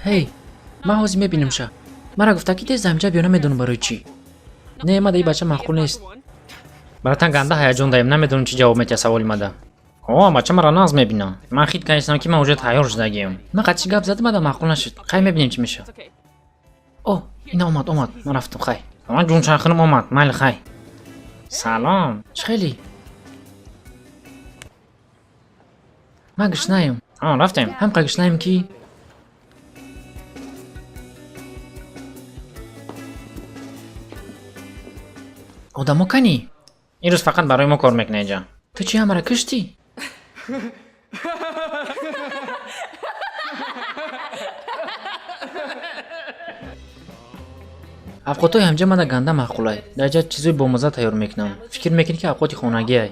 Ҳей, ман ҳозир мебинамша. Мара гуфта, ки тез замҷа биё, намедонам барои чӣ. Не, мада и бача маъқул нест. Братан, ганда ҳаяҷон даем, намедонам, чӣ ҷавоб метиҳа саволи мада. О, бача мара нағз мебина. Ман хит кардистам, ки ман уже тайёр шудагиам. Ман қатъи гап задам, мада маъқул нашуд. Хай, мебинем, чӣ мешавад. О, ина омад, омад. Ман рафтам, хай. Ман ҷунчахинам омад, майли, хай. Салом. Чӣ хелӣ? Ман гушнаем. О, рафтем. Ҳамқа гушнаем, ки одамо канӣ? Ин рӯз фақат барои мо кор мекунад иҷа. Ту чӣ, ҳамара куштӣ? Авқотҳои ҳамҷа мада ганда маъқулай. Дар ҷа чизои бомазза тайёр мекунам. Фикр мекунӣ, ки авқоти хонагиай.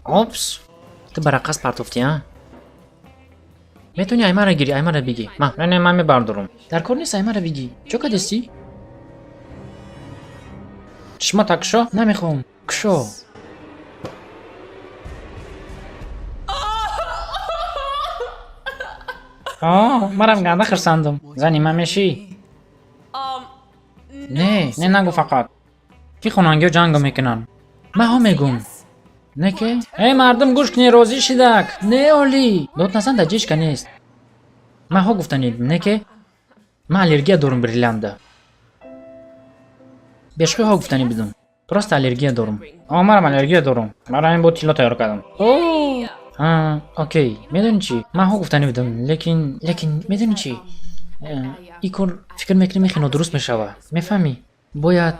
Опс, ту ба раққас партофтӣ, а? Метавонӣ аймара гирӣ, аймара бигӣ. Ма, не, не, ман мебардорам. Дар кор нест, аймара бигӣ. Чо кардестӣ? Чишмата кушо? Намехоҳам. Кушо. О, марам ганда хурсандум. Зани ман мешӣ? Не, не нагӯ фақат. Ки хонангиҳо ҷанго мекунанд. Ман ҳо мегӯм. Не ке? Эй, мардум, гӯш кунед, розӣ шидак. Не, олӣ. Дод назан, дар ҷишка нест. Ман ҳо гуфтанӣ, не ке? Ман аллергия дорум бриллианда. Бешхӯй ҳо гуфтанӣ будум. Просто аллергия дорум. О, марам аллергия дорум. Барои ҳамин бо тилло тайёр кардам. О, ҳа, окей. Медонӣ чӣ? Ман ҳо гуфтанӣ будум, лекин медонӣ чӣ? Ин кор фикр мекунӣ, мехе нодуруст мешава. Мефаҳмӣ? Бояд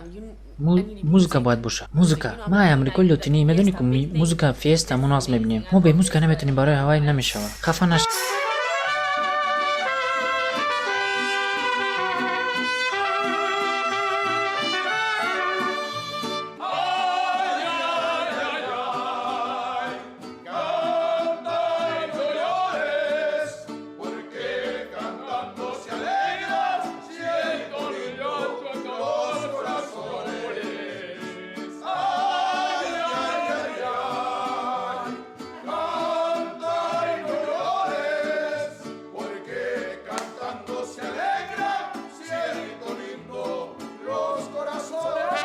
музыка бояд боша. Музыка. Ман ай амрикои лотинӣ, медонӣ ку, музыка фиеста мо нағз мебинем. Мо бе музыка наметавонем, барои ҳавай намешава. Хафа наш. Canta y no llores, porque cantando se alegran, cielito lindo, los corazones. Ay, ay, ay, ay, canta y no llores, porque cantando se alegran, cielito lindo, los corazones.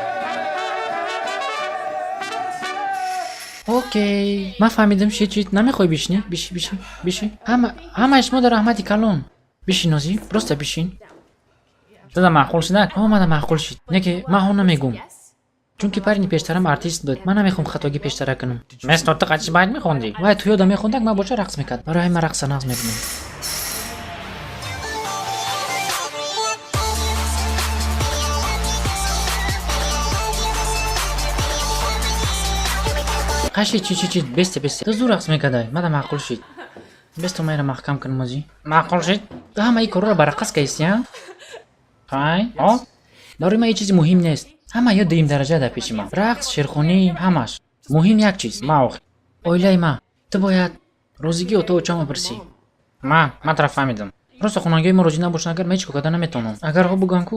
Окей, ман фаҳмидам, ши чи намехоҳӣ бишинӣ? Биши, биши, биши. Ҳама, ҳамаи шумо дар раҳмати калон. Бишин, нозӣ, просто бишин. Дада маъқул шидак? О, мада маъқул шид. Не ки ман ҳо намегӯм. Чунки парини пештарам артист буд. Ман намехоҳам хатогӣ пештара кунам. Место ту қачи байт мехондӣ? Вай туёда мехондак, ман боша рақс мекард. Барои ҳамин ман рақса нағз мебинам. Қаши чи чи чи, бесте, бесте. Ту зур рақс мекардай. Мада маъқул шид. Бесто, майра маҳкам кунам озӣ. Маъқул шид? Ту ҳама ин корҳоро ба раққас кардисти, а? Хай, о? Барои ман ҳеҷ чизи муҳим нест. Ҳама ё дуюм дараҷа дар пеши ман. Рақс, шерхонӣ, ҳамаш. Муҳим як чиз. Ма охи. Оилаи ман. Ту бояд розигии ото очамо пурсӣ. Ман тараф фаҳмидам. Просто хонагиҳои мо розӣ набошанд, агар ман ҳеҷ кор карда наметавонам. Агар ҳо бугӯянд ку?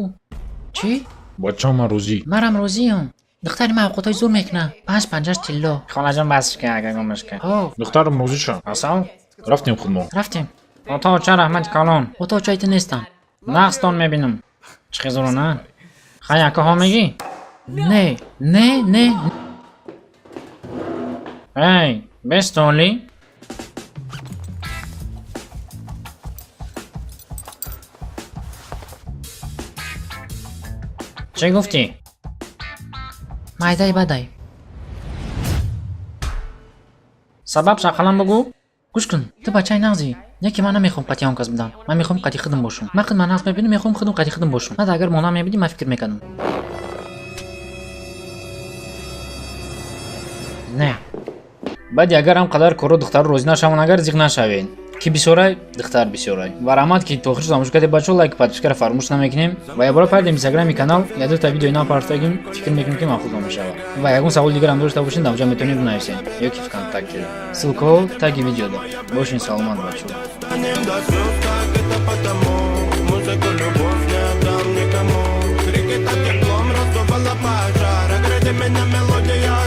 Чӣ? Бачам, ман розӣ. Манам розиам. Духтари ман авқотҳои зур мекунад. Панҷ панҷаш тилло. Холаҷон, басш ка, агар гумаш ка. Ҳо. Духтарам розӣ шав. Асал? Рафтем худмо. Рафтем. Ото оча, раҳмати калон. Ото очаи ту нестам. Нағзтон мебинам. Чӣ хезуро на? Хай, ака, ҳо мегӣ? Не, не, не. Эй, бестоли? Чӣ гуфтӣ? Майдаи бадай. Сабаб шақалам бугӯ? Гӯш кун, ту бачаи нағзӣ. Не ки ман намехоҳам қатъи он кас будам. Ман мехоҳам қатъи худам бошам. Ман худ ман нағз мебинам, мехоҳам худам қатъи худам бошам. Мад агар монам мебидӣ, ман фикр мекардам. Не. Баъди агар ҳам қадар корро духтаро розӣ нашаванд, агар зиқ нашавед. Ки бисёрай, духтар бисёрай. Ва раҳмат, ки то охир тамошо кардед, бачаҳо, лайк, подпискаро фаромӯш намекунем. Ва якбора пайдем инстаграми канал, я дута видеои нав партагим, фикр мекунем, ки маъқултон мешавад. Ва ягон саволи дигарам дошта бошед, дар онҷа метавонед бинависед ё ки вконтакте. Ссылкаҳо таги видеода. Бошин саломат, бачаҳо. Станем до звезд, так это потому. Музыку любовь не отдам никому. Крики так теплом раздувала пожар. Огради меня, мелодия.